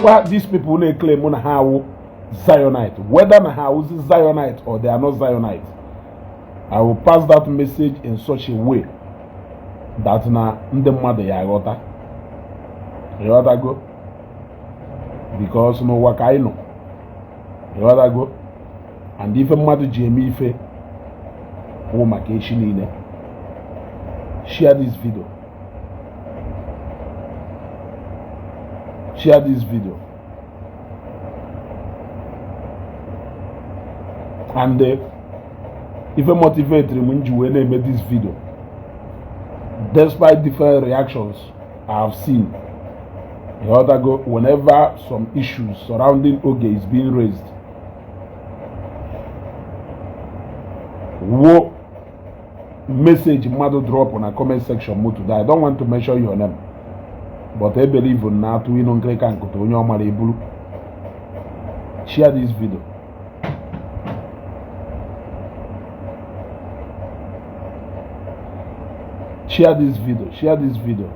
whenever these people they claim on how Zionite, whether na how is Zionite or they are not Zionite, I will pass that message in such a way that na ndemade ya yota go because no wakai no yota go and if mmadụ ji eme ife wụ maka echi niile. Share this video. Share this video. And if you motivate when you make this video, despite different reactions I have seen, you ought to go whenever some issues surrounding Oge is being raised. What message mother drop on a comment section more today? I don't want to mention your name, but I believe in now to win on Greek and Cotonio Maribulu. Share this video. Share this video. Share this video.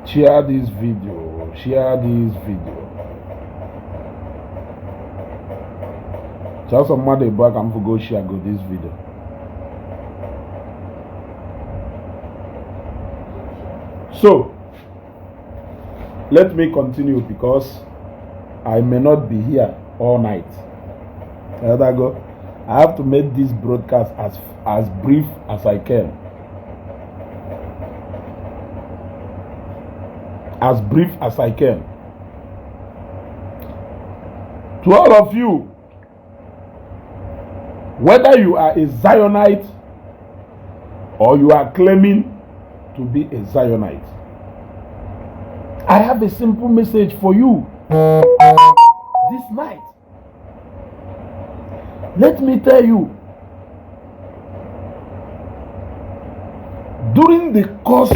Share this video. Share this video. Tell somebody back and for go share go this video. So let me continue because I may not be here all night. I have to make this broadcast as brief as I can. As brief as I can. To all of you, whether you are a Zionite or you are claiming to be a Zionite, I have a simple message for you this night. Let me tell you, during the course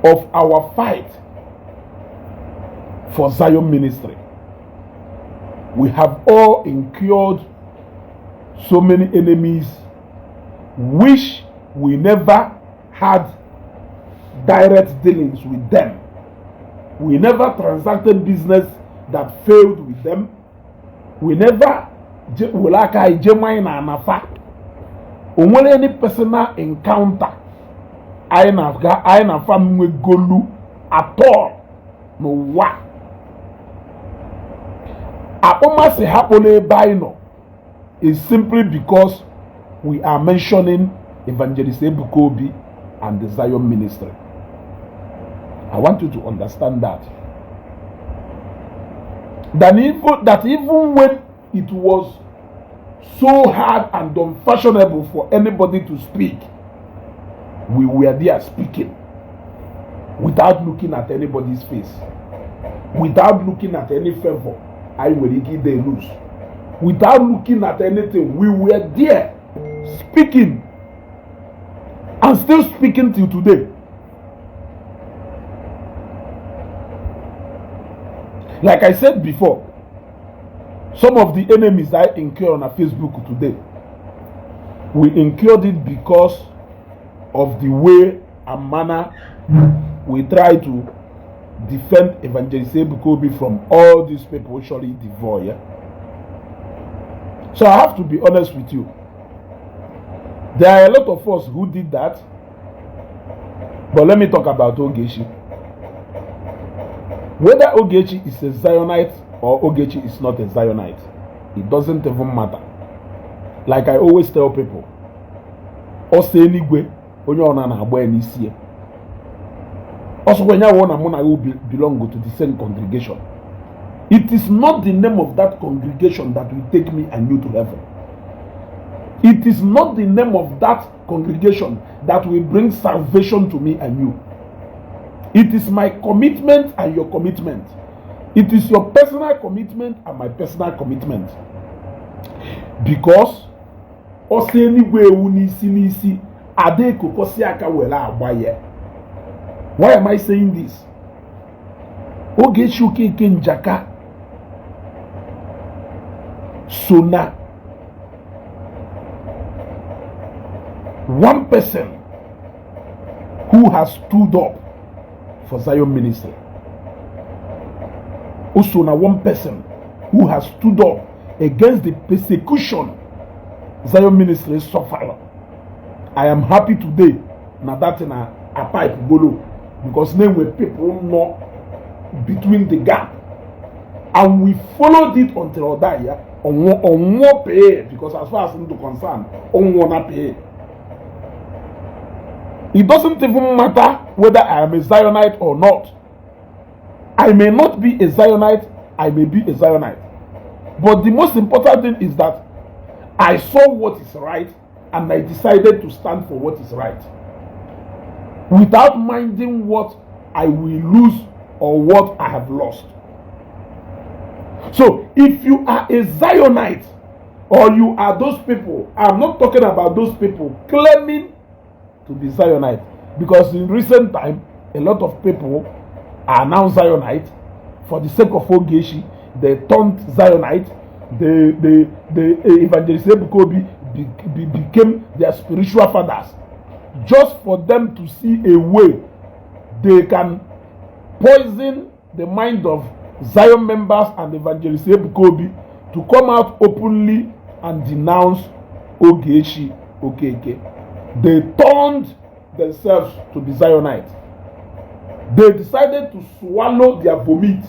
of our fight for Zion ministry, we have all incurred so many enemies which we never had direct dealings with them. We never transacted business that failed with them. We never any personal encounter I na family golu at all. No wa. Apoma se hapone bino is simply because we are mentioning Evangelist Ebukobi and the Zion ministry. I want you to understand that. That even when it was so hard and unfashionable for anybody to speak, we were there speaking without looking at anybody's face, without looking at any favor. I will give they lose. Without looking at anything, we were there speaking and still speaking till today. Like I said before, some of the enemies I incur on Facebook today, we incurred it because of the way and manner we try to defend Evangelist Ebukobi from all these people surely devour. Yeah? So I have to be honest with you. There are a lot of us who did that. But let me talk about Ogechi. Whether Ogechi is a Zionite or Ogechi is not a Zionite, it doesn't even matter. Like I always tell people, also when you belong to the same congregation, it is not the name of that congregation that will take me and you to heaven. It is not the name of that congregation that will bring salvation to me and you. It is my commitment and your commitment. It is your personal commitment and my personal commitment. Because why am I saying this? Ogechi Okeke Njaka so na one person who has stood up for Zion ministry. Also na one person who has stood up against the persecution Zion ministry suffer. I am happy today na that na a pipe golo, because name where people know between the gap, and we followed it until die on more pay, because as far as I'm concerned, on wanna pay. It doesn't even matter whether I am a Zionite or not. I may not be a Zionite, I may be a Zionite. But the most important thing is that I saw what is right and I decided to stand for what is right, without minding what I will lose or what I have lost. So if you are a Zionite, or you are those people, I'm not talking about those people claiming to be Zionite, because in recent time a lot of people are now Zionite for the sake of Ogechi. They turned Zionite. The Evangelist Ebukobi became their spiritual fathers, just for them to see a way they can poison the mind of Zion members and Evangelist Ebukobi to come out openly and denounce Ogechi Okeke. They turned themselves to be Zionites. They decided to swallow their vomit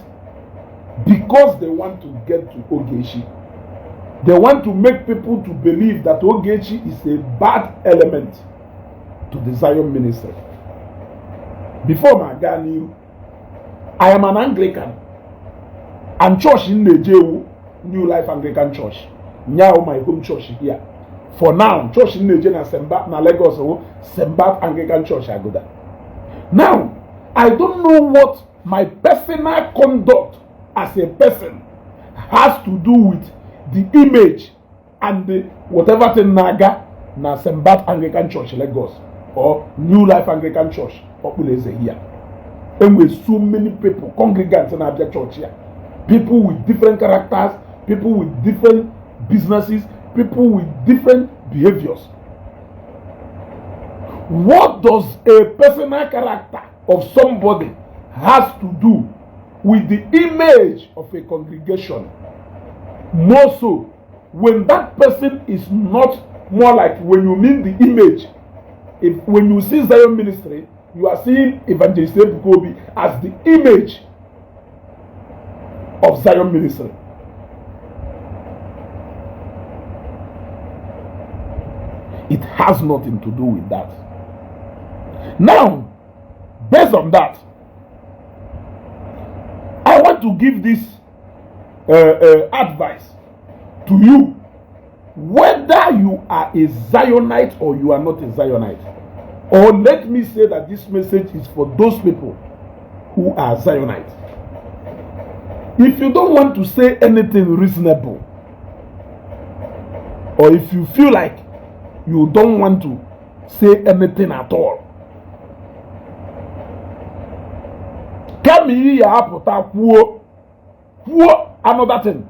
because they want to get to Ogechi. They want to make people to believe that Ogechi is a bad element to the Zion ministry. Before my Ghana, I am an Anglican, and church in Nigeria, New Life Anglican Church, now my home church here. For now, church in Nigeria na Lagos, Sembat Anglican Church I go there. Now, I don't know what my personal conduct as a person has to do with the image and the whatever thing naga na Sembat Anglican Church Lagos or New Life Anglican Church Opuleze here. And with so many people, congregants in our church here, people with different characters, people with different businesses, people with different behaviors. What does a personal character of somebody has to do with the image of a congregation? More so when that person is not, more like when you mean the image. When you see Zion ministry, you are seeing Evangelist Ebukobi as the image of Zion ministry. It has nothing to do with that. Now, based on that, I want to give this advice to you, whether you are a Zionite or you are not a Zionite. Or let me say that this message is for those people who are Zionites. If you don't want to say anything reasonable, or if you feel like you don't want to say anything at all, come here, another thing.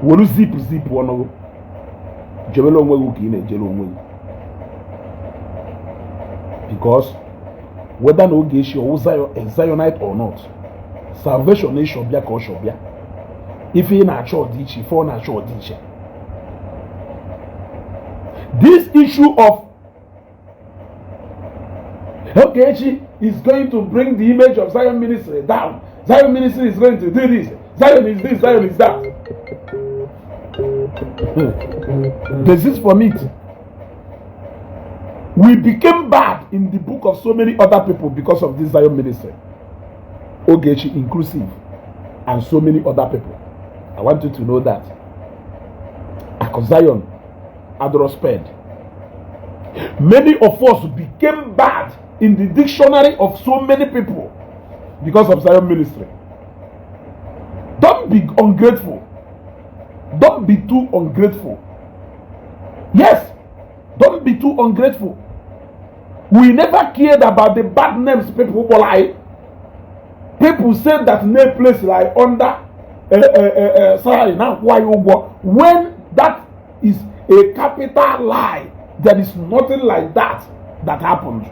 Wolu zip one jebelo nwe wuki na ejelo onwe. Because whether no Ogechi or a Zionite or not, salvation is shobia ko shobia. If he na church ditch, if he na church ditch. This issue of Ogechi is going to bring the image of Zion ministry down. Zion ministry is going to do this. Zion is this, Zion is that. This is for me. We became bad in the book of so many other people because of this Zion ministry. Ogechi inclusive, and so many other people. I want you to know that. Because Zion Adrosped. Many of us became bad in the dictionary of so many people because of Zion ministry. Don't be ungrateful. Don't be too ungrateful. Yes, don't be too ungrateful. We never cared about the bad names people lie People say that no place like under sorry, not why when that is a capital lie. There is nothing like that happened.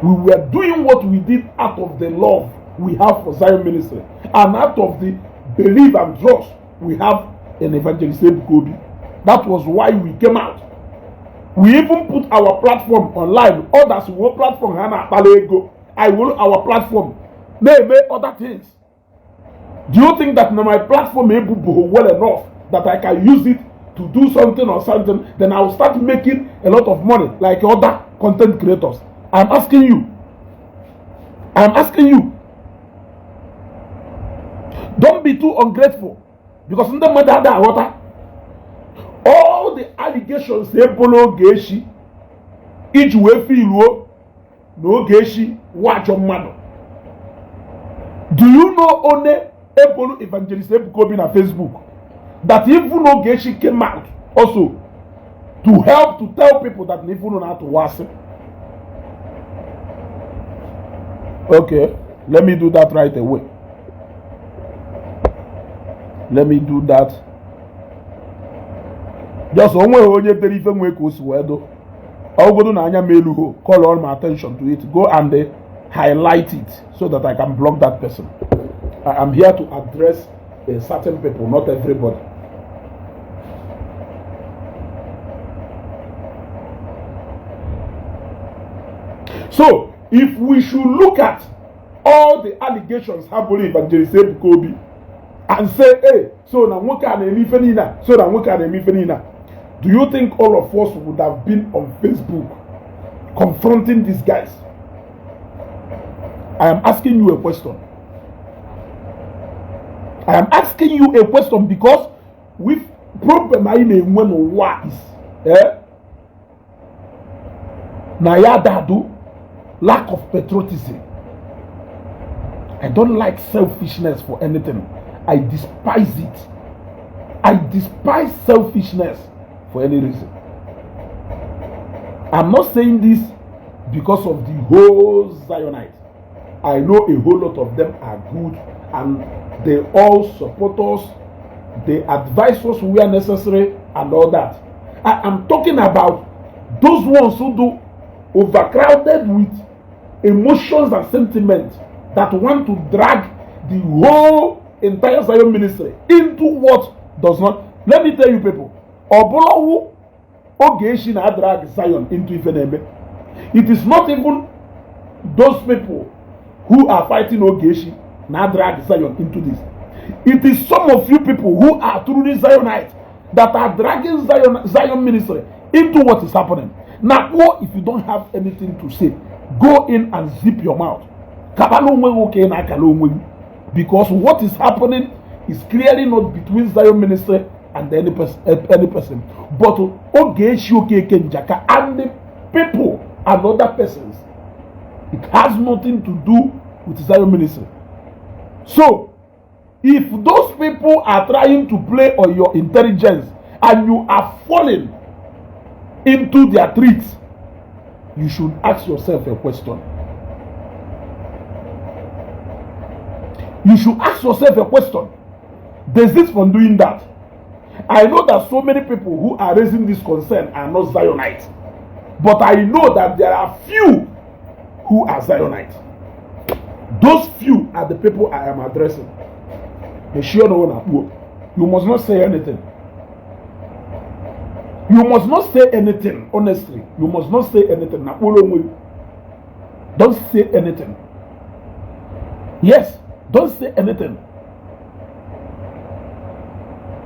We were doing what we did out of the love we have for Zion ministry and out of the belief and trust we have in Evangelist Ebukobi. That was why we came out. We even put our platform online. Others will platform I will our platform. Maybe other things. Do you think that my platform is well enough that I can use it to do something or something? Then I will start making a lot of money like other content creators. I'm asking you. Don't be too ungrateful. Because in the matter water, all the allegations say Bolo Geshi, each way feel no Geshi, watch your man. Do you know only Ebolo Evangelist Ebukobi on Facebook that even Ogechi came out also to help to tell people that even know how to worship? Okay, let me do that right away. Let me do that. Just one way onye dere ife nwe ka o si wee do. Ogodo na anya melu call all my attention to it. Go and highlight it so that I can block that person. I am here to address certain people, not everybody. So, if we should look at all the allegations happening Evangelist Ebukobi and say, hey, so na nwoke a na-eme ife niile, so na nwoke a na-eme ife niile, do you think all of us would have been on Facebook confronting these guys? I am asking you a question. I am asking you a question because with problem I may when what is Nayadadu, lack of patriotism. I don't like selfishness for anything. I despise it. I despise selfishness for any reason. I'm not saying this because of the whole Zionites. I know a whole lot of them are good and they all support us. They advise us where necessary and all that. I am talking about those ones who do overcrowded with emotions and sentiments that want to drag the whole entire Zion ministry into what does not. Let me tell you people, Obolowu Ogechi na drag Zion into Ifeneme. It is not even those people who are fighting Ogechi na drag Zion into this. It is some of you people who are truly Zionites that are dragging Zion ministry into what is happening. Now, if you don't have anything to say, go in and zip your mouth. Because what is happening is clearly not between Zion ministry and any person. But Ogechi Okeke Njaka and the people and other persons. It has nothing to do with Zion ministry. So, if those people are trying to play on your intelligence and you are falling into their tricks, you should ask yourself a question. You should ask yourself a question. Desist from doing that. I know that so many people who are raising this concern are not Zionites. But I know that there are few who are Zionites. Those few are the people I am addressing. You must not say anything. You must not say anything, honestly. You must not say anything. Don't say anything. Yes, don't say anything.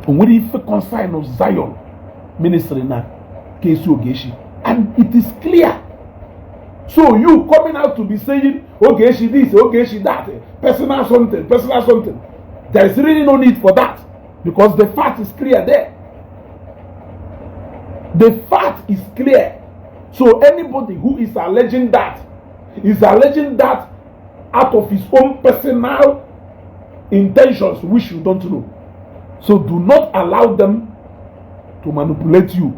When if a concern of Zion ministry now, Ogechi, and it is clear. So you coming out to be saying, Ogechi this, Ogechi that, personal something. There is really no need for that because the fact is clear there. The fact is clear. So anybody who is alleging that out of his own personal intentions, which you don't know. So do not allow them to manipulate you.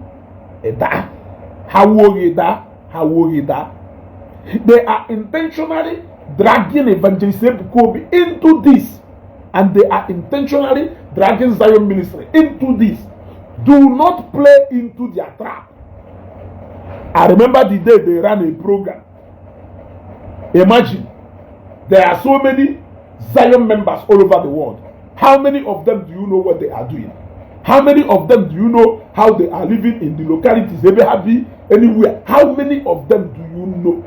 They are intentionally dragging Evangelist Ebuka into this, and they are intentionally dragging Zion ministry into this. Do not play into their trap. I remember the day they ran a program. Imagine, there are so many Zion members all over the world. How many of them do you know what they are doing? How many of them do you know how they are living in the localities? They may have been anywhere. How many of them do you know?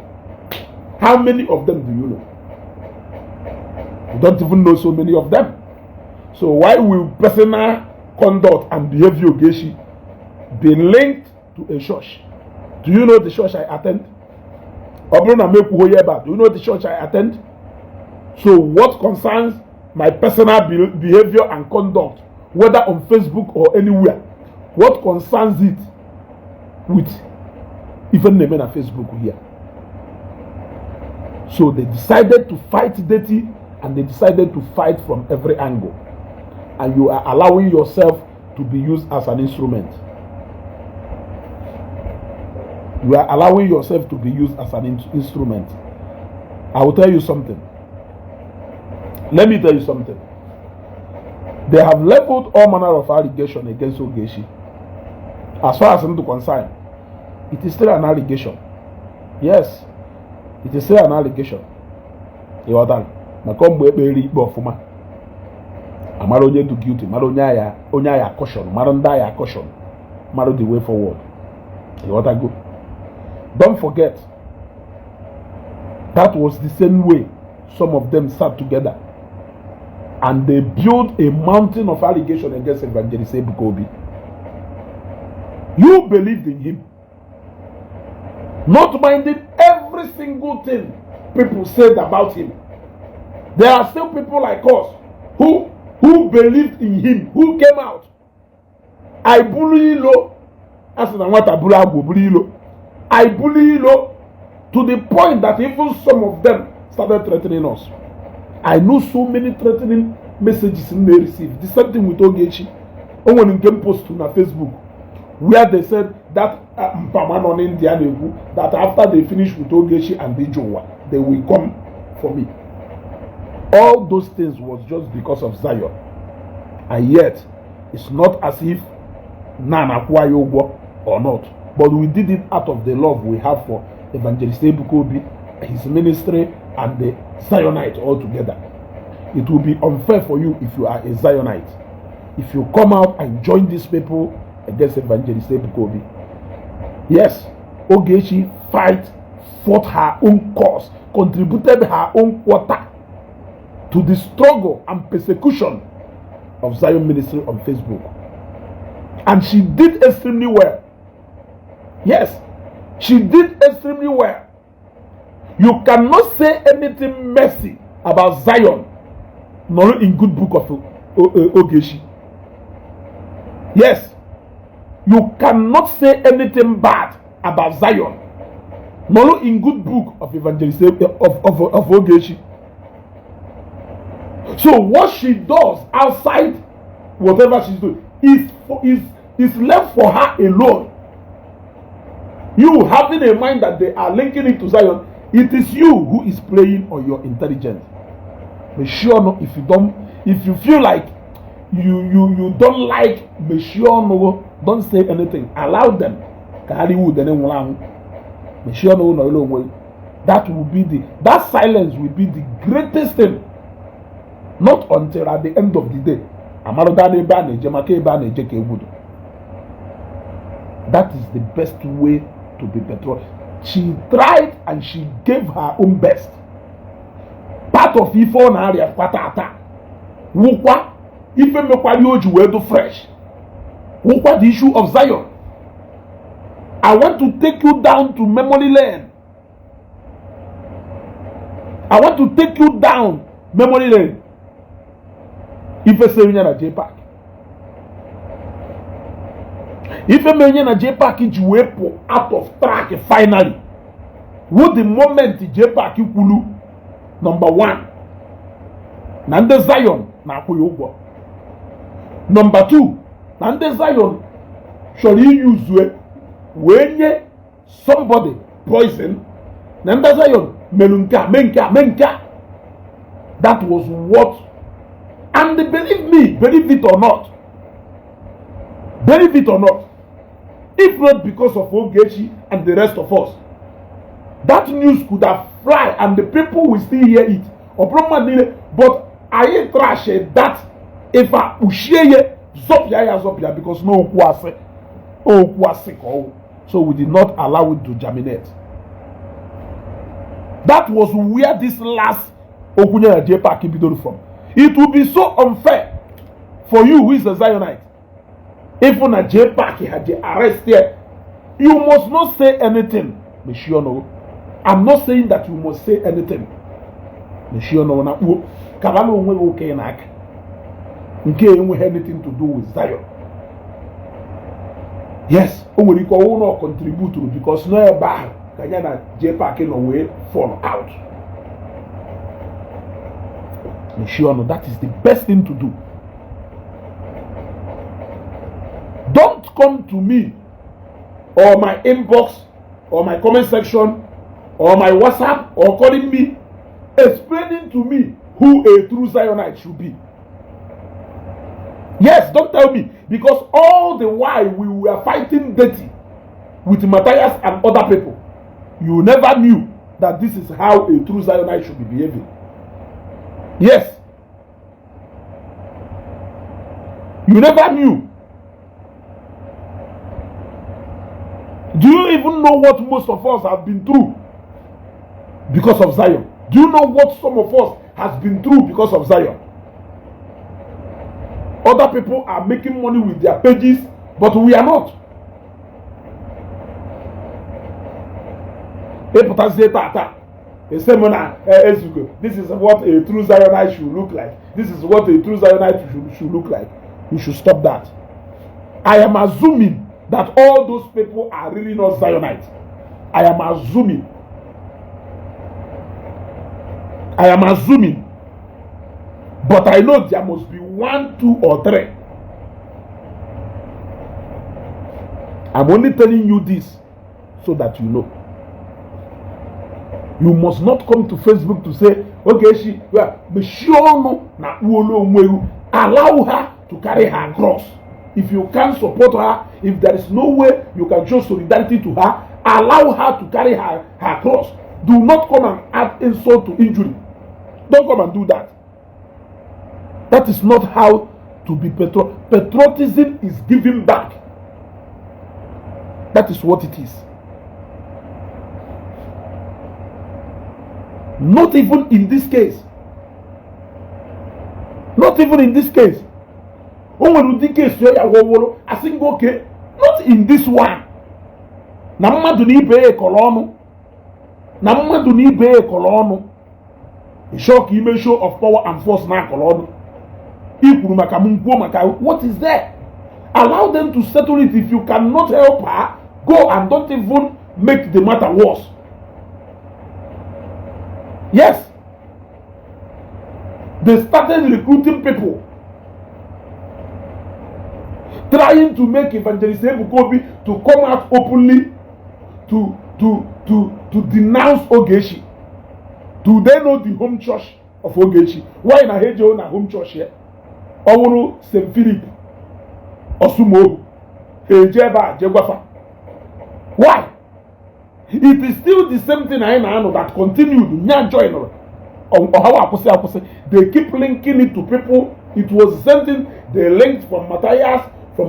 How many of them do you know? You don't even know so many of them. So why will personal conduct and behavior, Ogechi, be linked to a church? Do you know the church I attend? Do you know the church I attend? So what concerns my personal behavior and conduct, whether on Facebook or anywhere, what concerns it with even the men on Facebook here? So they decided to fight dirty, and they decided to fight from every angle. And you are allowing yourself to be used as an instrument. You are allowing yourself to be used as an instrument. I will tell you something. Let me tell you something. They have leveled all manner of allegation against Ogechi. As far as I'm concerned, it is still an allegation. Yes, it is still an allegation. You are done. Amaro onye do guilty, maro onye aya caution, maro nda aya caution, maro the way forward. You want to go? Don't forget, that was the same way some of them sat together and they built a mountain of allegation against Evangelist Ebuka. You believed in him, not minding every single thing people said about him. There are still people like us who believed in him, who came out. I bully low, as in what I bully low. I bully low to the point that even some of them started threatening us. I know so many threatening messages they received. The same thing with Ogechi. Someone came post on Facebook where they said that on India that after they finish with Ogechi and Ijowa, they will come for me. All those things was just because of Zion. And yet, it's not as if Nana Kwayogo or not. But we did it out of the love we have for Evangelist Ebuka, his ministry, and the Zionite all together. It will be unfair for you if you are a Zionite. If you come out and join these people against Evangelist Ebuka. Yes, Ogechi fought her own cause, contributed her own quota to the struggle and persecution of Zion ministry on Facebook. And she did extremely well. Yes, she did extremely well. You cannot say anything messy about Zion, not in good book of Ogechi. Yes, you cannot say anything bad about Zion, not in good book of Evangelist of Ogechi. So what she does outside whatever she's doing is left for her alone. You having a mind that they are linking it to Zion, it is you who is playing on your intelligence. Make sure no, if you feel like you don't like, make sure no, don't say anything. Allow them. Make sure no, that silence will be the greatest thing. Not until at the end of the day. That is the best way to be better. She tried and she gave her own best. Part of Ifo na area kwatata. Wukwa Ife mekwali oju we do fresh. Wukwa the issue of Zion. I want to take you down to memory lane. I want to take you down memory lane. Ife seminya na J-Park. Ife menye na J-Park ijiwepo out of track finally. What the moment J-Park ikulu number 1. Nande Zion na akwụghị ụgwọ. Number 2. Nande Zion chọrọ use wenye somebody poison. Nande Zion menka. That was what, and believe me, believe it or not, if not because of Ogechi and the rest of us, that news could have fly and the people will still hear it. But I trash that if I ushie zopia because no kwase so we did not allow it to germinate. That was where this last Okunya J-Park came from. It would be so unfair for you who is a Zionite. If on a J-Park had the arrest here, you must not say anything. I'm not saying that you must say anything. Okay, we have anything to do with Zion. Yes, we will not contribute to it because no bad Kanyana J-Park in a way fall out. That is the best thing to do. Don't come to me or my inbox or my comment section or my WhatsApp or calling me explaining to me who a true Zionite should be. Yes, don't tell me, because all the while we were fighting dirty with Matthias and other people, you never knew that this is how a true Zionite should be behaving. Yes. You never knew. Do you even know what most of us have been through because of Zion? Do you know what some of us has been through because of Zion? Other people are making money with their pages, but we are not. This is what a true Zionite should look like. This is what a true Zionite should look like. You should stop that. I am assuming that all those people are really not Zionites. I am assuming. But I know there must be 1, 2, or 3. I'm only telling you this so that you know. You must not come to Facebook to say, okay, allow her to carry her cross. If you can't support her, if there is no way you can show solidarity to her, allow her to carry her cross. Do not come and add insult to injury. Don't come and do that. That is not how to be patriotism is giving back. That is what it is. Not even in this case. Not even in this case. I think okay, not in this one. Namadu ni be kolonu. Namadu ni be kolonu. Shock image show of power and force na kolonu. What is there? Allow them to settle it. If you cannot help her, go and don't even make the matter worse. Yes. They started recruiting people, trying to make Evangelist Ebukobi to come out openly to denounce Ogechi. Do they know the home church of Ogechi? Why na Hejo na home church here? Owuru St. Philip Osumo Ejeba Jegwafa. Why? It is still the same thing I know that continued. They keep linking it to people. It was the same thing they linked from Matthias to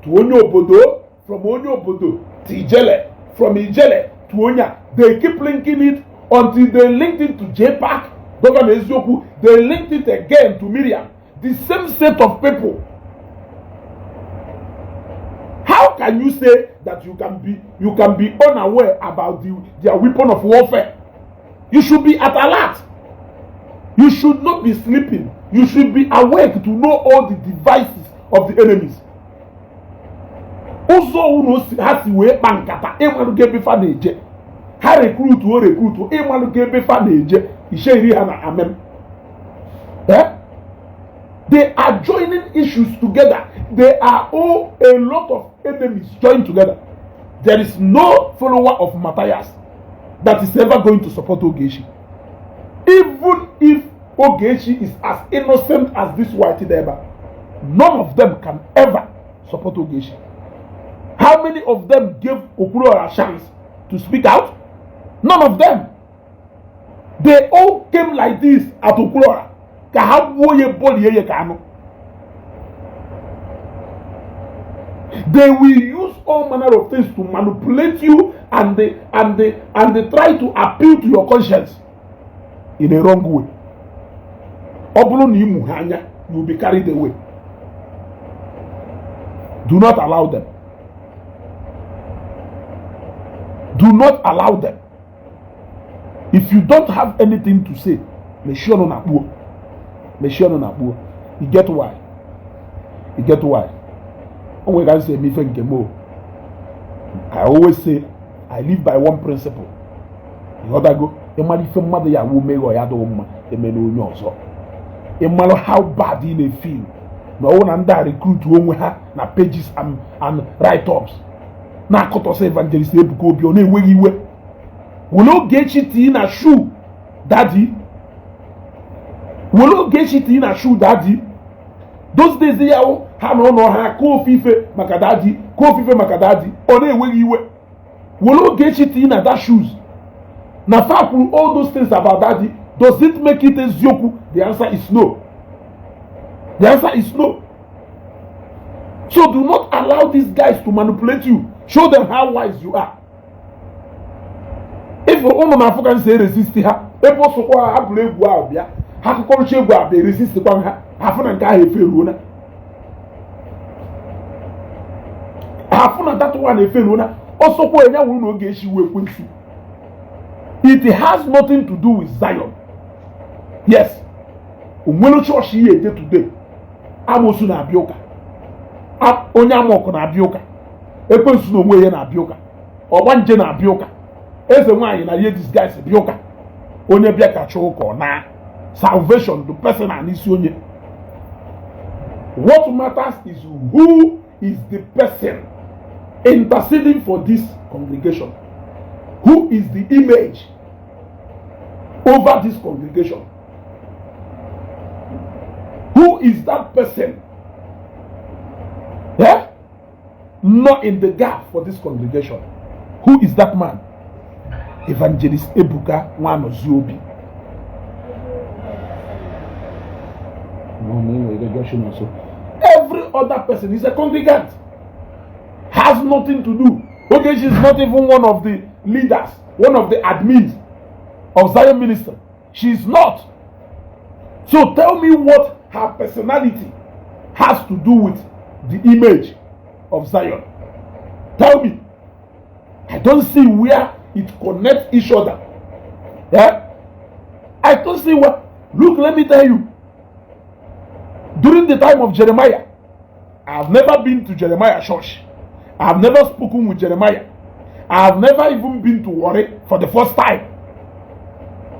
Onyobodo, from Onyobodo to Ijele, from Ijele to Onya. They keep linking it until they linked it to J-Park, Governor Ezioku. They linked it again to Miriam. The same set of people. How can you say that you can be unaware about their weapon of warfare? You should be at alert. You should not be sleeping. You should be awake to know all the devices of the enemies. Also, uno has we bankata. Emanu gebe fa neje. Ha recruit. Emanu gebe fa neje. Isheri hana amem. They are joining issues together. They are all a lot of enemies joined together. There is no follower of Matthias. that is ever going to support Ogechi. Even if Ogechi is as innocent as this white Deba, none of them can ever support Ogechi. How many of them gave Okulora a chance to speak out? None of them. They all came like this at Okulora. They will use all manner of things to manipulate you, and they try to appeal to your conscience in a wrong way. You will be carried away. Do not allow them. Do not allow them. If you don't have anything to say, make sure no nabuo. Make sure no nabuo. You get why? You get why? I always say I live by one principle. The other go, no matter how bad you may feel, no one under recruit na pages and write-ups. Na koto say evangelist ebuko obi ona enweghị iwe. Will Ogechi tii na shoe, daddy? Will Ogechi tii na shoe, daddy? Those days they are ha no ha ko fife maka daddy, ko fife maka daddy. Ona enweghị iwe. Will Ogechi tii na that shoes? Na fact all those things about daddy, does it make it ezioku? The answer is no. The answer is no. So do not allow these guys to manipulate you. Show them how wise you are. If you want to African say resist her, people so kwa abule gwa obia, ha ko che gwa be resist kwa ha, afuna nka ha eferu na. Afuna that one eferu na, also kwa enya wuru na Ogechi we kwensu. It has nothing to do with Zion. Yes. Umwelo church here today. Amosu na abioka. Onye amoko na abioka. Ekwensu no mwe na abioka. Obanje na abioka. Eze nwanyi na ye this guys abioka. Onye bia ka choko na salvation the person and isi onye. What matters is who is the person interceding for this congregation. Who is the image over this congregation? Who is that person? Yeah? Not in the gap for this congregation. Who is that man? Evangelist Ebuka Nwanozuobi. Every other person is a congregant. Has nothing to do. Ogechi is not even one of the leaders, one of the admins of Zion Minister. She is not. So tell me what her personality has to do with the image of Zion. Tell me. I don't see where it connects each other. Yeah? I don't see what. Look, let me tell you. During the time of Jeremiah, I have never been to Jeremiah church. I have never spoken with Jeremiah. I have never even been to Warri for the first time.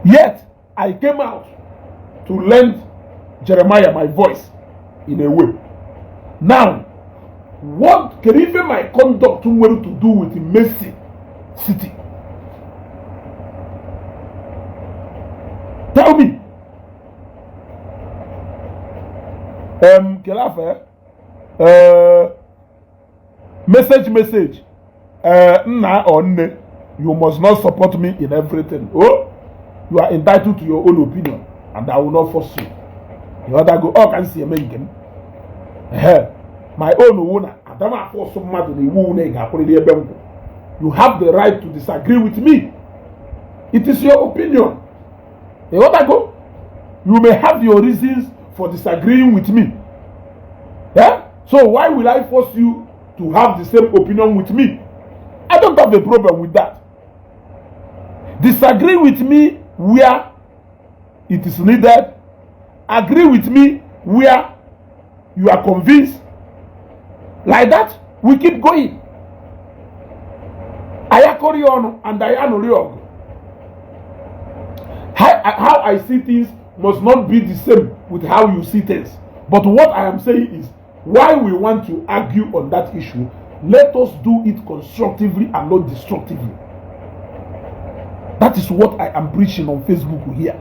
Yet, I came out to lend Jeremiah my voice in a way. Now, what can even my conduct to do with the Mercy City? Tell me. Kelafe. Message. Nna or nne, you must not support me in everything. Oh, you are entitled to your own opinion, and I will not force you. You other go, oh, can see a man. My own owner, Adama force somebody in the you have the right to disagree with me. It is your opinion. You other go, you may have your reasons for disagreeing with me. Yeah? So why will I force you to have the same opinion with me? I don't have a problem with that. Disagree with me where it is needed. Agree with me where you are convinced. Like that, we keep going. Ayakorion and Ayanoriog. How I see things must not be the same with how you see things. But what I am saying is, why we want to argue on that issue, let us do it constructively and not destructively. That is what I am preaching on Facebook here.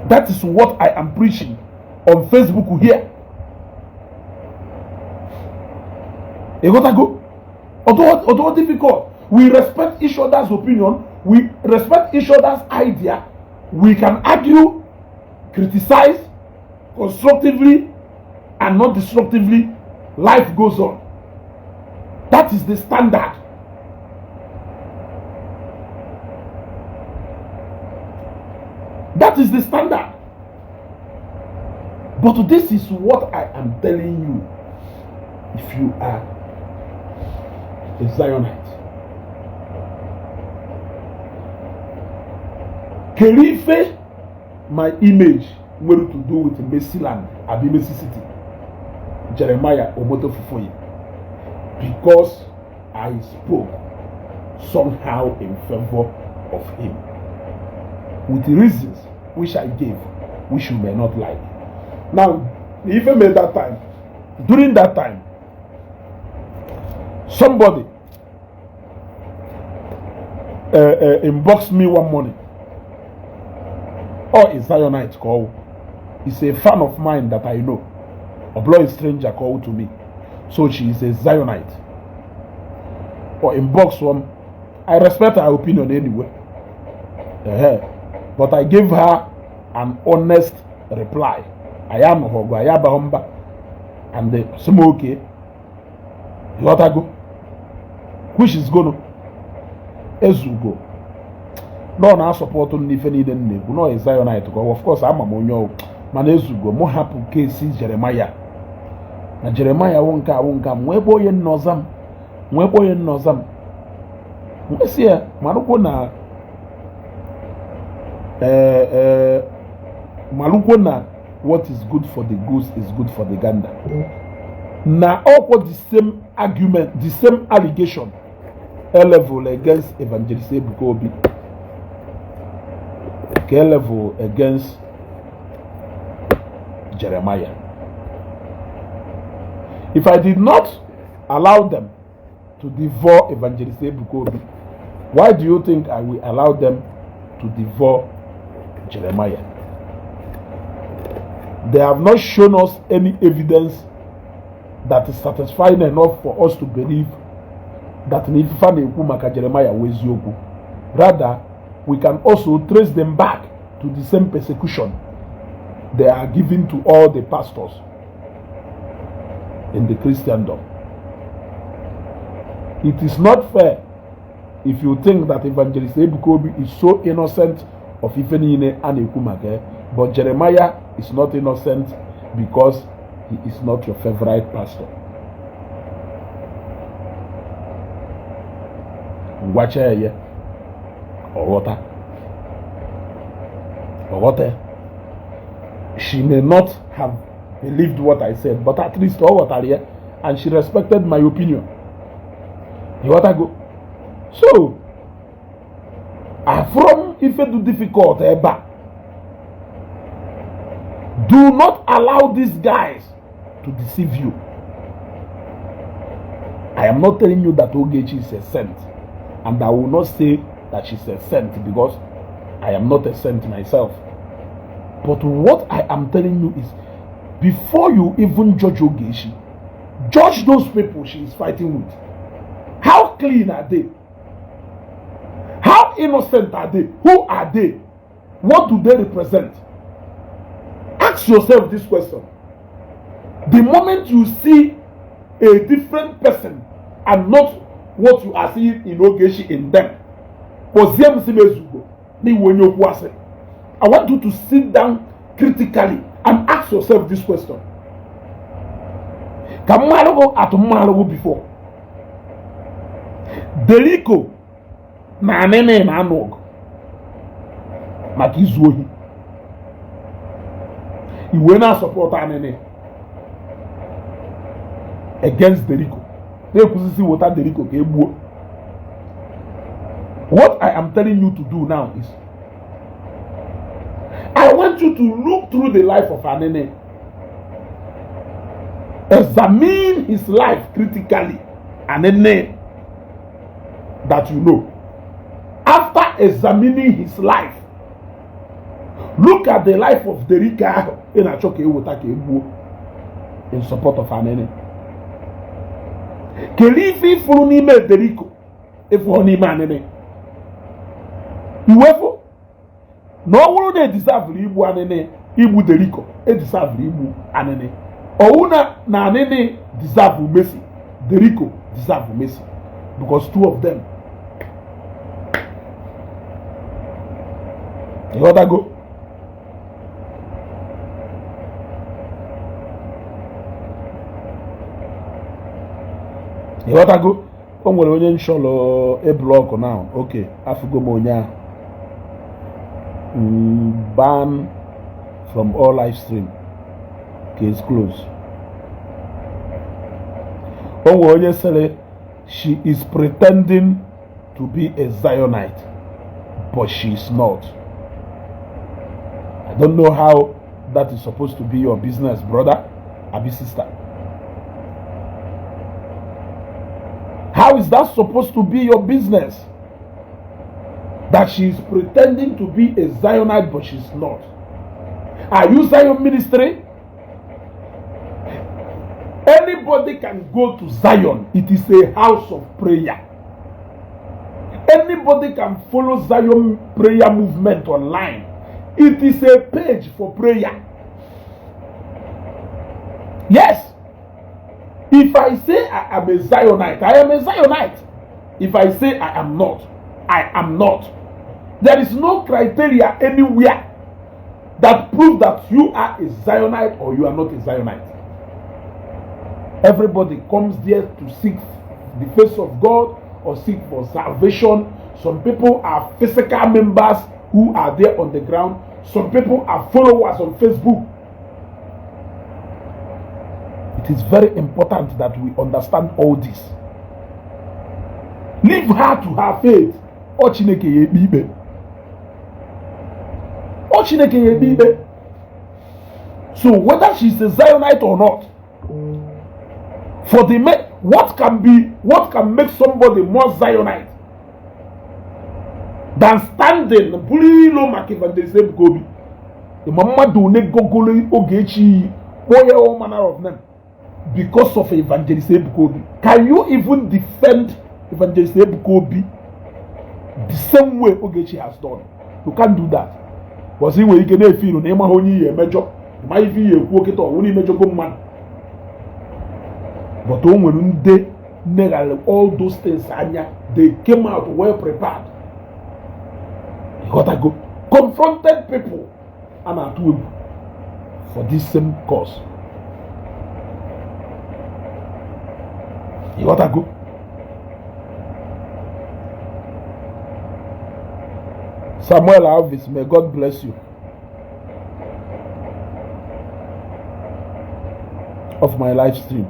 That is what I am preaching on Facebook here. You got to go. Although difficult, we respect each other's opinion, we respect each other's idea, we can argue, criticize constructively and not destructively. Life goes on. That is the standard. That is the standard. But this is what I am telling you. If you are a Zionite, Kerife, my image, what to do with Messi land, Abimesi City, Jeremiah Omoto Fufoyi, because I spoke somehow in favor of him, with the reasons which I gave, which you may not like. Now, even at that time, during that time, somebody inboxed me one morning. Or a Zionite call. He's a fan of mine that I know. A blood stranger called to me. So she is a Zionite. Or inbox one. I respect her opinion anyway. But I gave her an honest reply. I am Hogo, I am Bahomba. And the smoke. You got to go. Which is going to Ezugo. No, na support on if any then no is Zionite. Of course, I'm a monyo. Man Ezugo, mo happen case Jeremiah. Na Jeremiah won't come. Mwebo yen nozam. Mwesi ya, maluko na maluko na what is good for the goose is good for the gander. Na all the same argument, the same allegation, level against Evangelist Ebuka Obi, level against Jeremiah. If I did not allow them to devour Evangelist Ebuka Obi, why do you think I will allow them to devour Jeremiah? They have not shown us any evidence that is satisfying enough for us to believe that Jeremiah was Yogu. Rather, we can also trace them back to the same persecution they are giving to all the pastors in the Christendom. It is not fair if you think that Evangelist Ebuka Obi is so innocent of Ifenine and Ekumake, but Jeremiah is not innocent because he is not your favorite pastor. Watch here, or water. She may not have believed what I said, but at least and she respected my opinion. You want to go? So, from if it is difficult, do not allow these guys to deceive you. I am not telling you that Ogechi is a saint, and I will not say that she's a saint because I am not a saint myself. But what I am telling you is, before you even judge Ogechi, judge those people she is fighting with. How clean are they? How innocent are they? Who are they? What do they represent? Ask yourself this question. The moment you see a different person and not what you are seeing in Ogechi in them, I want you to sit down critically and ask yourself this question. Before Deliko na nene na anog makizuohi iwe na support anene against Deliko. They could see what Deliko ke egbuo. What I am telling you to do now is, I want you to look through the life of Anene. Examine his life critically. Anene that you know. After examining his life, look at the life of Derika in support of Anene. Kelifi Funi me Deriko, if only Manene. Uefo, no one they deserve Ibu Anene, Ibu Deriko, it deserve Ibu Anene. Ouna na Anene deserve Messi, Deriko deserve Messi, because two of them. You gotta go. You gotta go. Come with onye nsholo a block now. Okay, afugo monya. Ban from all live stream. Case closed. Come with onye sele. She is pretending to be a Zionite, but she is not. I don't know how that is supposed to be your business, brother, abi sister. How is that supposed to be your business? That she is pretending to be a Zionite, but she's not. Are you Zion ministry? Anybody can go to Zion. It is a house of prayer. Anybody can follow Zion prayer movement online. It is a page for prayer. Yes. If I say I am a Zionite, I am a Zionite. If I say I am not, I am not. There is no criteria anywhere that proves that you are a Zionite or you are not a Zionite. Everybody comes there to seek the face of God or seek for salvation. Some people are physical members who are there on the ground. Some people are followers on Facebook. It is very important that we understand all this. Leave her to her faith. So whether she's a Zionite or not, for the what can make somebody more Zionite than standing Bulilo Makivandesebu Gobi? The Mama do ne Gogolo Ogechi, all manner of them, because of Evangelist Ebukobi. Can you even defend Evangelist Ebukobi the same way Ogechi has done? You can't do that. Was he where you can feel on Emma Honi a major? Might be a walk it or only major man. But when they nearly all those things, they came out well prepared. You gotta go. Confronted people and at will for this same cause. You gotta go. Samuel Alvis, may God bless you. Of my live stream.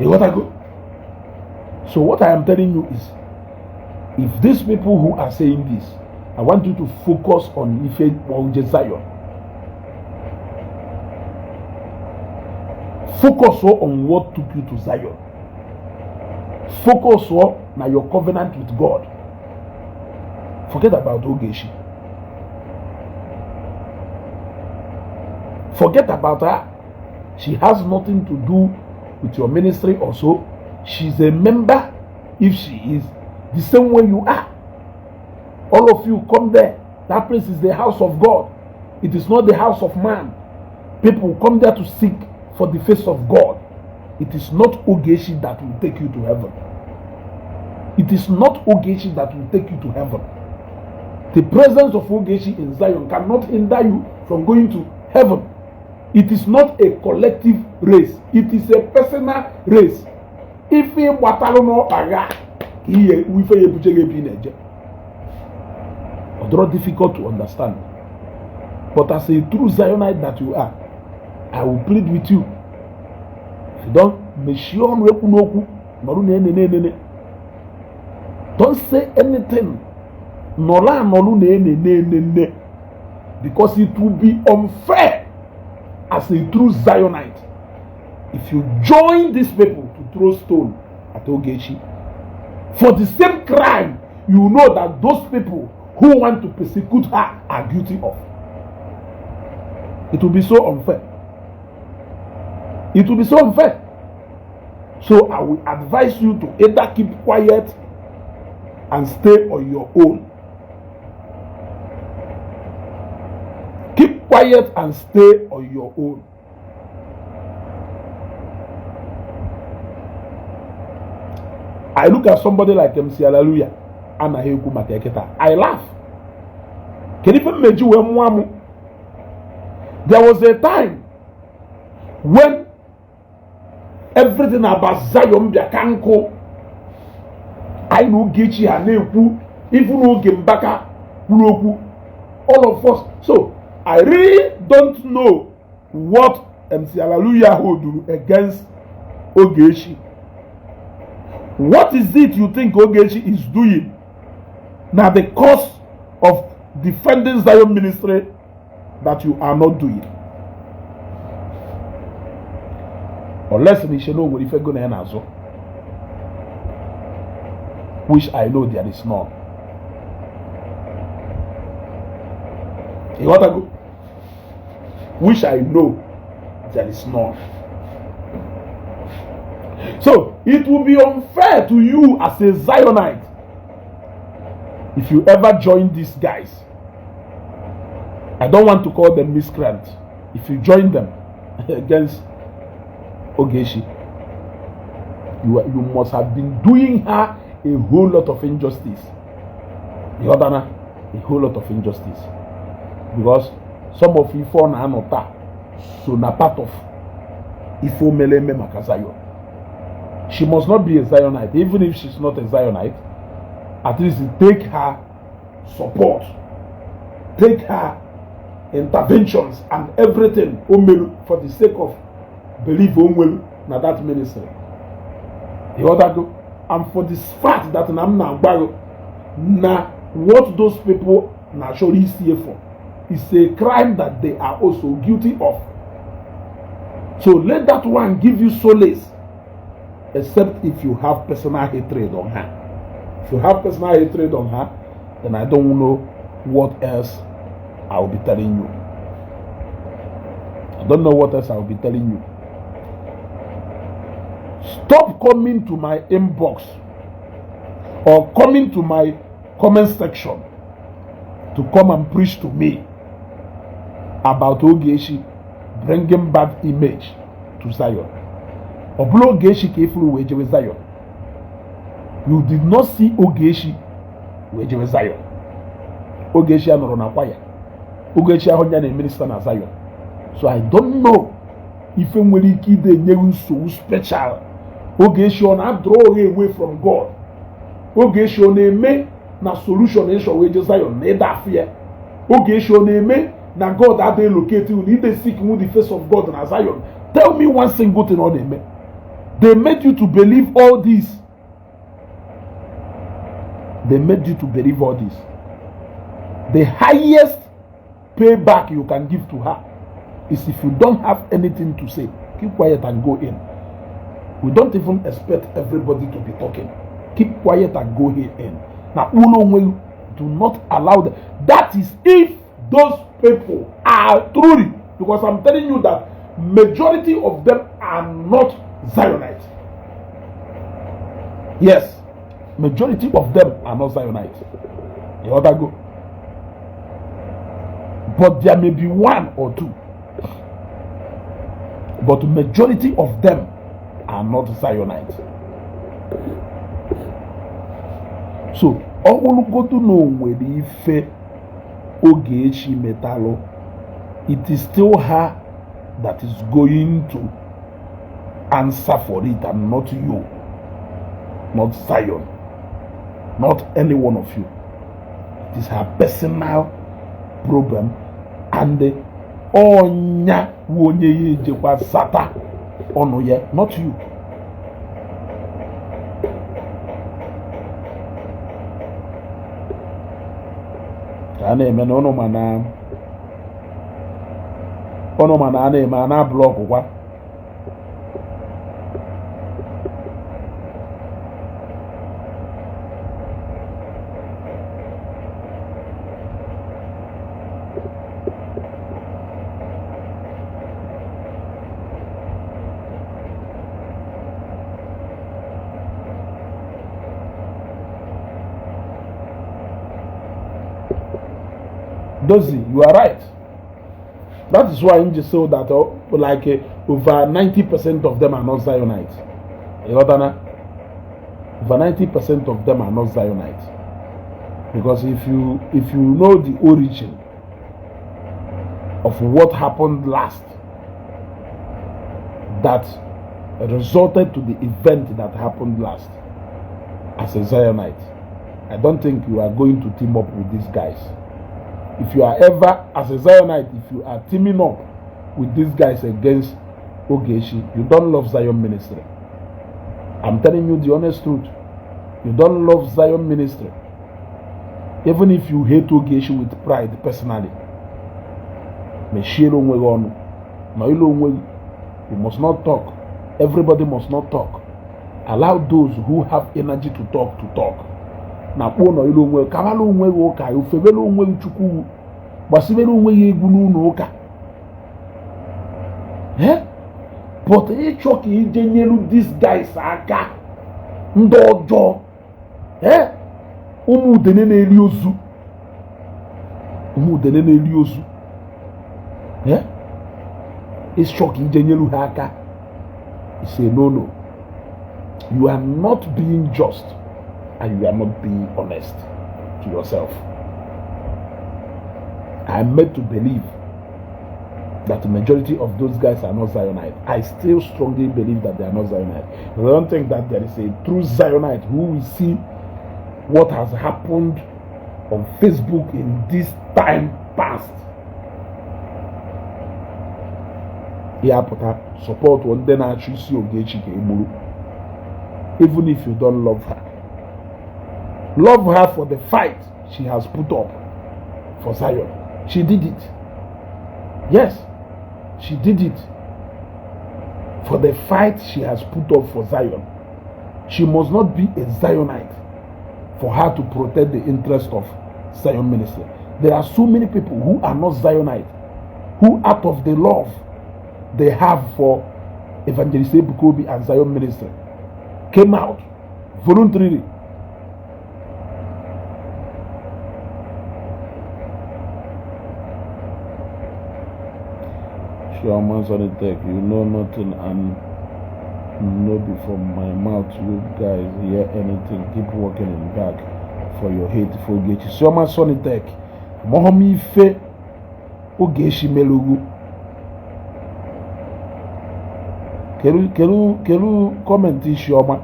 You gotta go. So what I am telling you is, if these people who are saying this, I want you to focus on Ife Wonje Zion. Focus on what took you to Zion. Focus on your covenant with God. Forget about Ogechi. Forget about her. She has nothing to do with your ministry or so. She's a member, if she is, the same way you are. All of you come there. That place is the house of God. It is not the house of man. People come there to seek for the face of God. It is not Ogechi that will take you to heaven. It is not Ogechi that will take you to heaven. The presence of Ogechi in Zion cannot hinder you from going to heaven. It is not a collective race. It is a personal race. If you it's difficult to understand. But as a true Zionite that you are, I will plead with you. If you don't say anything. Because it will be unfair as a true Zionite if you join these people to throw stone at Ogechi for the same crime you know that those people who want to persecute her are guilty of, it will be so unfair. It will be so unfair. So I will advise you to either keep quiet and stay on your own. Keep quiet and stay on your own. I look at somebody like MC Hallelujah and I laugh. Can even make you there was a time when everything about Zion Biakanko, I know Ogechi Haneku, even Ogembaka, Uroku, all of us. So I really don't know what MC Hallelujah will do against Ogechi. What is it you think Ogechi is doing now the cause of defending Zion ministry that you are not doing? Unless we should know what if you're going to end as well, which I know there is none. You want to go? Which I know there is none. So it will be unfair to you as a Zionite if you ever join these guys. I don't want to call them miscreants. If you join them against Ogechi, you must have been doing her a whole lot of injustice. You understand? A whole lot of injustice. Because some of you fall na anota, so na part of Ifo Meleme Makazayo. She must not be a Zionite. Even if she's not a Zionite, at least take her support, take her interventions and everything for the sake of belief na that ministry. You understand? And for this fact that na what those people naturally see for is a crime that they are also guilty of. So let that one give you solace, except if you have personal hatred on her. If you have personal hatred on her, then I don't know what else I will be telling you. I don't know what else I will be telling you. Stop coming to my inbox or coming to my comment section to come and preach to me about Ogechi bringing bad image to Zion. Ogechi kefuru wejewe Zion. You did not see Ogechi wejewe Zion. Ogechi anoro na kwaya. Ogechi ahonya na minister na Zion. So I don't know if nwere ike ide nyewu so special. Ogechi na draw away from God. Ogechi na eme na solution issue weje Zion na da fear. Ogechi na eme na God ade locate you need to seek the face of God na Zion. Tell me one single thing on them. They made you to believe all this. They made you to believe all this. The highest payback you can give to her is if you don't have anything to say, keep quiet and go in. We don't even expect everybody to be talking. Keep quiet and go in. Now, do not allow them. That is if those people are truly, because I'm telling you that majority of them are not Zionites. Yes, majority of them are not Zionites. You ought to go. But there may be one or two. But majority of them are not Zionites. So, all go to know where the ife Ogechi metalo, it is still her that is going to answer for it and not you, not Zion, not any one of you. It is her personal problem, and the onya wonye jekwa sata onoye, not you. Ane me no mana ono mana ane mana block kwa Dozie, you are right. That is why I just say that over 90% of them are not Zionites. Over 90% of them are not Zionites. Because if you know the origin of what happened last, that resulted to the event that happened last, as a Zionite, I don't think you are going to team up with these guys. If you are ever, as a Zionite, if you are teaming up with these guys against Ogechi, you don't love Zion ministry. I'm telling you the honest truth. You don't love Zion ministry. Even if you hate Ogechi with pride personally, you must not talk. Everybody must not talk. Allow those who have energy to talk. Na kpono ilo onwe kabalo onwe ụka ufebelo onwe chukwu gbasibelo onwe ya egwu n'ụlọ ụka but ịchọ ka ije nyelu these guys aka ndị ọjọọ ụmụ udene na-eri ozu ịchọ ka ije nyelu ha aka. Say no, you are not being just and you are not being honest to yourself. I am made to believe that the majority of those guys are not Zionite. I still strongly believe that they are not Zionite. I don't think that there is a true Zionite who will see what has happened on Facebook in this time past. Support one then actually see Ogechi Okeke. Even if you don't love her. Love her for the fight she has put up for Zion. She did it. Yes, she did it. For the fight she has put up for Zion. She must not be a Zionite for her to protect the interest of Zion ministry. There are so many people who are not Zionite, who out of the love they have for Evangelist Ebukobi and Zion ministry came out voluntarily. Sherman's on the deck, you know nothing and no be from my mouth. You guys hear anything, keep working in back for your hate for Ogechi. Sherman's on the deck. Mohomi Fe Ogechi Melugu. Kelu comment Shioma.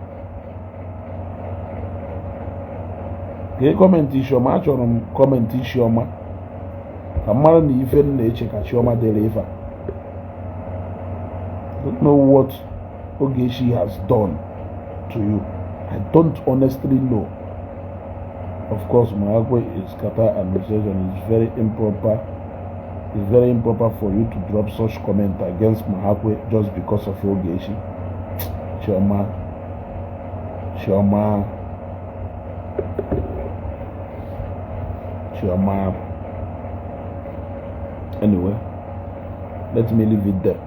Ke comment Shioma, achọrọ comment Shioma. Amara na ife na-eche ka Shioma deliver. Don't know what Ogechi has done to you. I don't honestly know. Of course, Mahakwe is kata administration is very improper. It's very improper for you to drop such comment against Mahakwe just because of Ogechi. Chioma. Anyway, let me leave it there.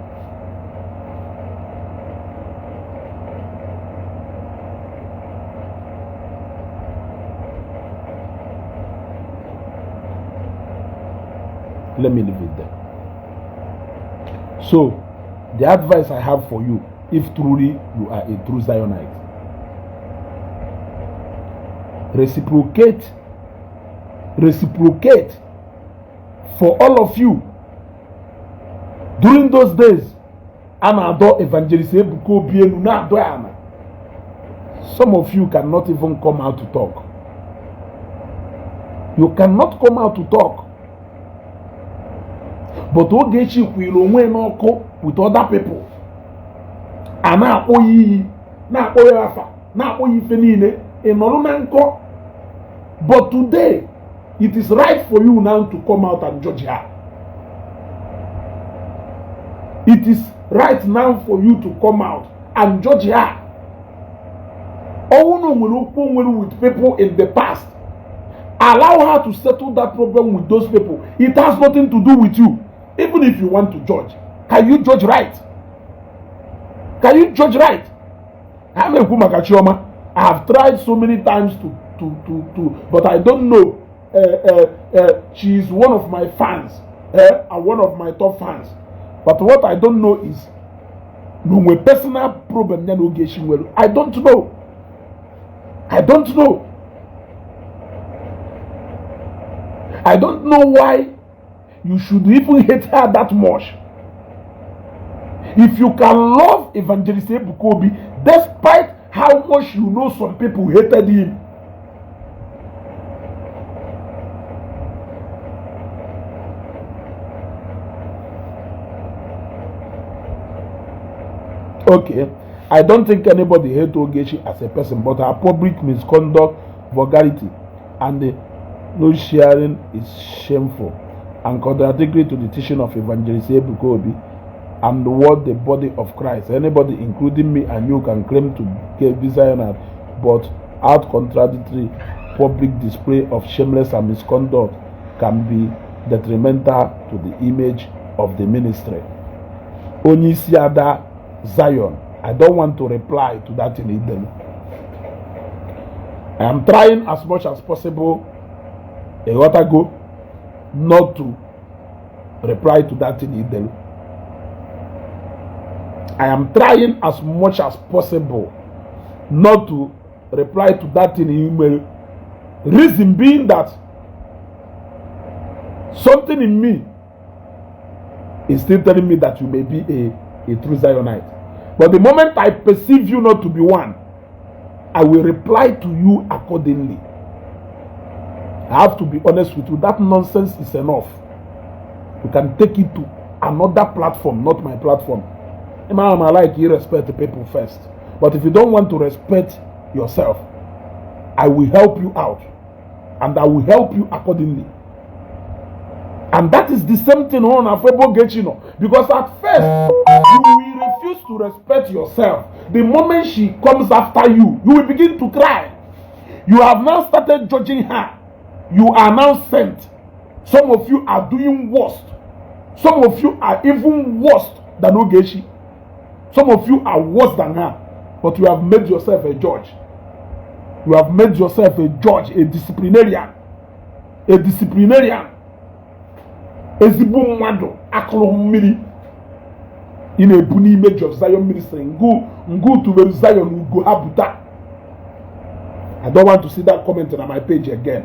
Let me leave it there. So, the advice I have for you, if truly you are a true Zionite, reciprocate for all of you. During those days, Anado Evangelist Ebukobi Enuna Doyana. Some of you cannot even come out to talk. You cannot come out to talk. But Ogechi will onwe n'ọkụ with other people. A na-akpọ iyi, na-akpọ ya afa, na-akpọ ya ife niile, ịnọrọ na nkọ. But today, it is right for you now to come out and judge her. It is right now for you to come out and judge her. With people in the past. Allow her to settle that problem with those people. It has nothing to do with you. Even if you want to judge, can you judge right? Can you judge right? I have tried so many times to, but I don't know she is one of my fans, and one of my top fans. But what I don't know is no my personal problem. I don't know. I don't know. I don't know why you should even hate her that much. If you can love Evangelist Ebukobi, despite how much you know some people hated him. Okay, I don't think anybody hates Ogechi as a person, but her public misconduct, vulgarity, and no sharing is shameful and contradictory to the teaching of Evangelist Ebukobi and what the body of Christ. Anybody, including me and you, can claim to be Zionist, but out contradictory public display of shameless and misconduct can be detrimental to the image of the ministry. Onisiada Zion. I don't want to reply to that in Eden. I am trying as much as possible a while ago not to reply to that in Eden. I am trying as much as possible not to reply to that in email. Reason being that something in me is still telling me that you may be a true Zionite. But the moment I perceive you not to be one, I will reply to you accordingly. I have to be honest with you. That nonsense is enough. You can take it to another platform, not my platform. I like you respect the people first. But if you don't want to respect yourself, I will help you out. And I will help you accordingly. And that is the same thing on Afebo Gechino. Because at first, you will refuse to respect yourself. The moment she comes after you, you will begin to cry. You have now started judging her. You are now sent. Some of you are doing worse. Some of you are even worse than Ogechi. Some of you are worse than her. But you have made yourself a judge. You have made yourself a judge, a disciplinarian. A disciplinarian. Ezigbo mmadụ akụrụ mmiri ị na-ebu n'image of Zion ministry ngu tubelu Zion ugo habuta. I don't want to see that comment on my page again.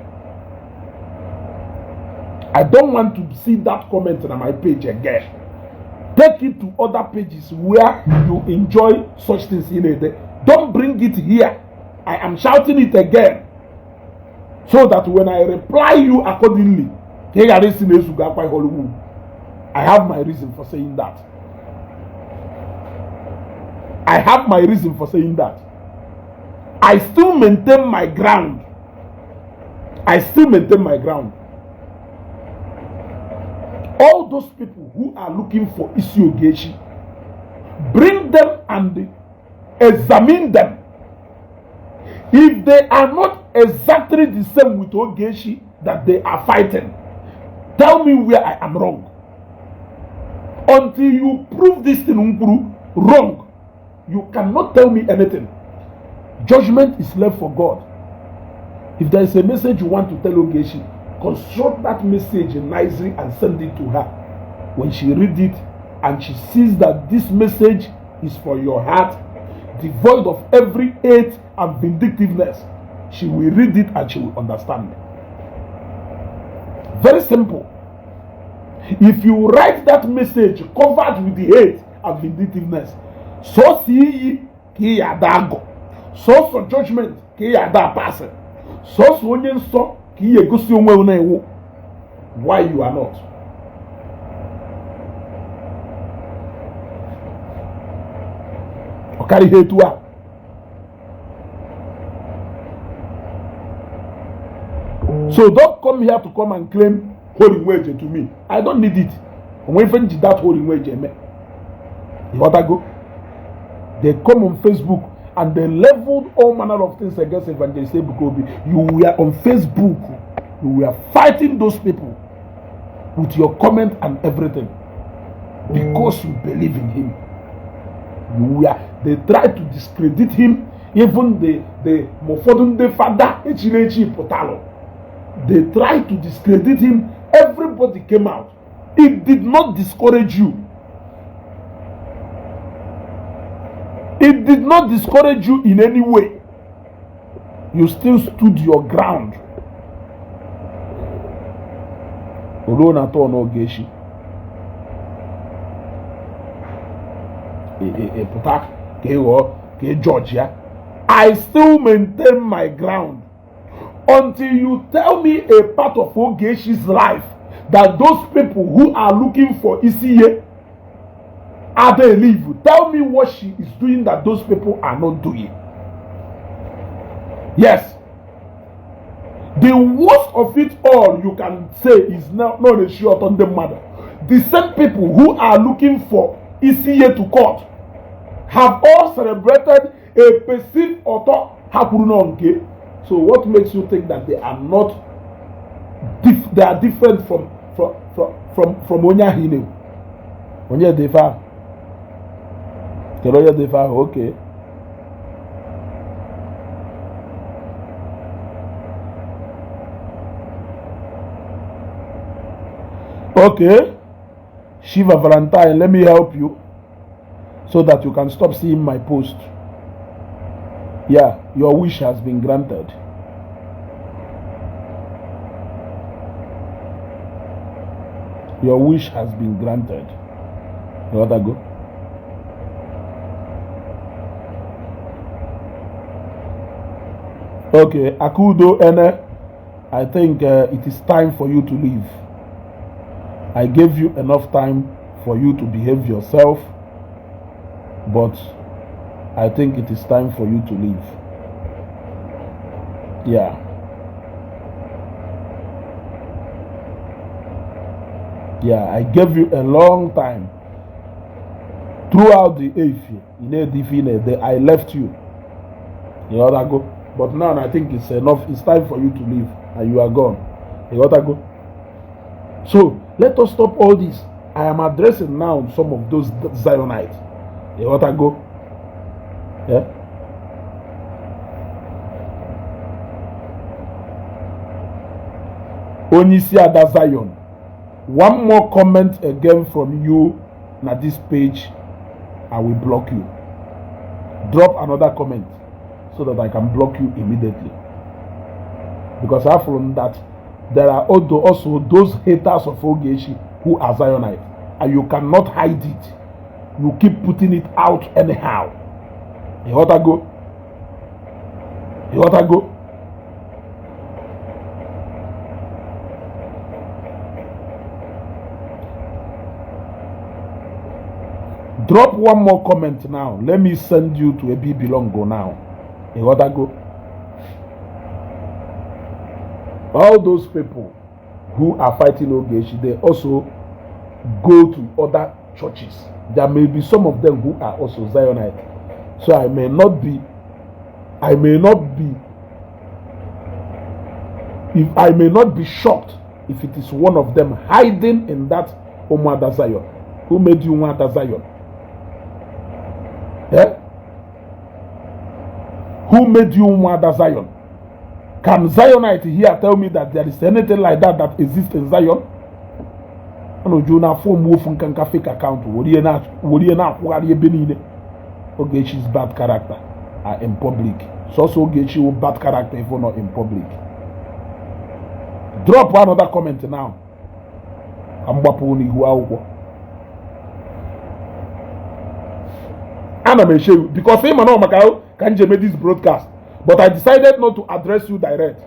I don't want to see that comment on my page again. Take it to other pages where you enjoy such things in a day. Don't bring it here. I am shouting it again so that when I reply you accordingly, I have my reason for saying that. I have my reason for saying that. I still maintain my ground. I still maintain my ground. All those people who are looking for Isi Ogechi, bring them and examine them. If they are not exactly the same with Ogechi that they are fighting, tell me where I am wrong. Until you prove this thing wrong, you cannot tell me anything. Judgment is left for God. If there is a message you want to tell Ogechi, construct that message nicely and send it to her. When she reads it and she sees that this message is for your heart, devoid of every hate and vindictiveness, she will read it and she will understand. Very simple. If you write that message covered with the hate and vindictiveness, so see ki ya dago, so judgment ki ya da person, so onye so ki ye gosi onwe una ewo. Why you are not? Okari hetua. So don't come here to come and claim holy wage to me. I don't need it. I'm waiting for that holy wage. You want to go? They come on Facebook and they leveled all manner of things against Evangelist Ebukobi. You were on Facebook. You were fighting those people with your comment and everything because you believe in him. They tried to discredit him. Even the Mofodunde father Echilechi Potalo. They tried to discredit him. Everybody came out. It did not discourage you. It did not discourage you in any way. You still stood your ground. Ogechi. Georgia. I still maintain my ground until you tell me a part of Ogechi's life that those people who are looking for Isiye are they leave. Tell me what she is doing that those people are not doing. Yes. The worst of it all you can say is not a short on the matter. The same people who are looking for Isiye to court have all celebrated a perceived author Hakurunonke. So what makes you think that they are not they are different from Onyahine? Onye Defa. Keroya Defa, okay. Okay. Shiva Valentine, let me help you so that you can stop seeing my post. Yeah, your wish has been granted. Your wish has been granted. You want to go? Okay, Akudo Ene, I think it is time for you to leave. I gave you enough time for you to behave yourself, but I think it is time for you to leave. Yeah. Yeah, I gave you a long time. Throughout the Efi, I left you. You gotta go. But now I think it's enough. It's time for you to leave, and you are gone. You gotta go. So let us stop all this. I am addressing now some of those Zionites. You gotta go. Yeah. Onisiada Zion. One more comment again from you na this page, I will block you. Drop another comment so that I can block you immediately. Because after that, there are also those haters of Ogechi who are Zionites, and you cannot hide it. You keep putting it out anyhow. You gotta go. You gotta go. Drop one more comment now. Let me send you to a Belongo now. You gotta go. All those people who are fighting Ogechi, they also go to other churches. There may be some of them who are also Zionite. So I may not be shocked if it is one of them hiding in that Omada Zion. Who made you want a Zion? Yeah? Who made you want a Zion? Can Zionite here tell me that there is anything like that exists in Zion? You na form wolf and fake account. Ogechi's bad character are in public. So Ogechi will bad character if not in public. Drop another comment now. And I'm show you because him and all Macau can make this broadcast. But I decided not to address you direct.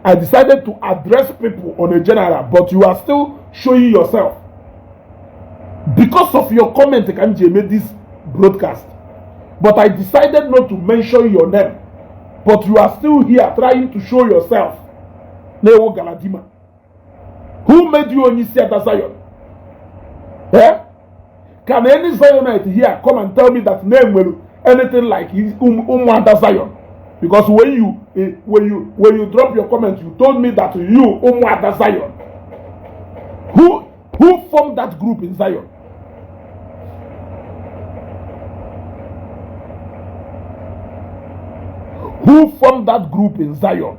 I decided to address people on a general, but you are still showing yourself. Because of your comment, Kanje made this broadcast. But I decided not to mention your name. But you are still here trying to show yourself. Neo Galadima. Who made you Onisia Zion? Eh? Can any Zionite here come and tell me that name will anything like Umwanda Zion? Because when you drop your comment, you told me that you Umwanda Zion. Who formed that group in Zion? Who formed that group in Zion?